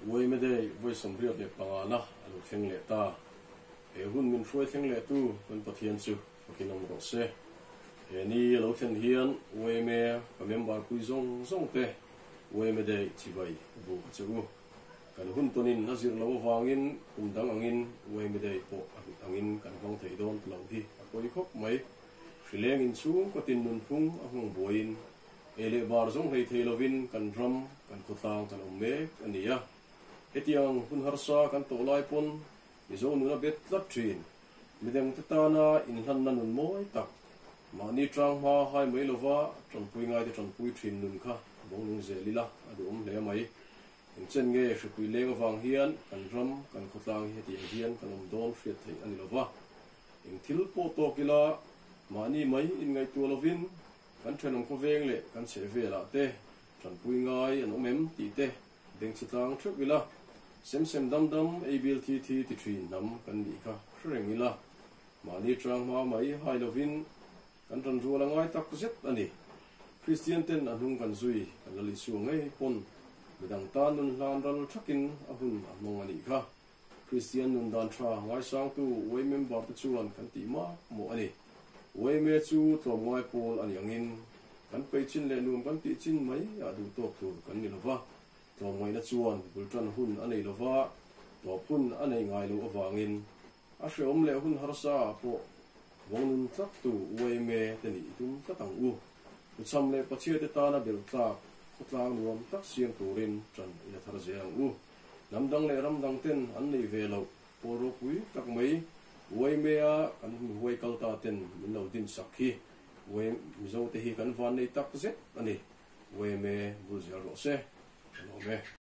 Uaime Day vawi 85 na a lo thleng leh ta. He hun min hruai thleng leh tu kan Pathian chu fakin awm rawh se. He ni a lo thlen hian Uaime ka member pui zawng zawng te Uaime Day chibai ka buk a che u. Kan hun tawnin a zir loh avangin kum dang angin Uaime Day pawh a hlut angin kan hmang thei dawn ta lo hi a pawi khawp mai. Hrileng inchhung kawtin nunphung a nghawng buaiin Ei leh bar zawng hlei thei lovin kan ram, kan khawtlang kan awm mek a ni a. Hetiang hun harsa kan tawh lai pawn Mizo nun a bet tlat thin. Midangte tana inhlanna nun mawi tak, mahni tang hma hai mai lova tanpui ngaite tanpui thin nun kha bawng nung zel ila a duhawm hle mai. Engchen nge hripui leng avang hian kan ram, kan khawtlang hi hetiang hian kan awm dawn hriat theih a ni lova. Eng thil pawh tawk ila mahni mai inngaihtuah lovin Kan thenawm khawveng leh kan chheh velah te tanpui ngai an awm em tih te beng chhi tlang theuh ila, sem sem dam dam ei bil thi thi ti thin hnam kan nih kha hre reng ila, mahni tang hma mai hai lovin kan tan rual a ngai tak zet a ni. Kristian ten a hnung kan zui kan la Isua ngei pawn midang tan nun hlan ral thakin a hun a hmang a nih kha. Kristian nun dan tha ngaisangtu uai member te chuan kan tih mak mawh a ni. Uaime chu tlawmngai pawl a ni angin kan pei chin leh nuam kan tih chin mai ah duh tawk tur kan ni lova, tlawmngaihna chuan bul tan hun a nei lova, tawp hun a nei ngai loh avangin a hrehawm leh hun harsa ah pawh vawng nun tlat tu uaime te nih i tum tlat ang u. Tuchham leh Pathiate tana belh tlak khawtlang nuam tak siam turin tan i la thar zel ang u. Hnam dang leh ram dang ten an neih ve loh pawl ropui tak mai Uaimea kan mihuai kal ta ten min lo din sak hi Uai Mizo te hi kan van nei tak zet a ni. Uaime bul zel rawh se. Ka lawm e.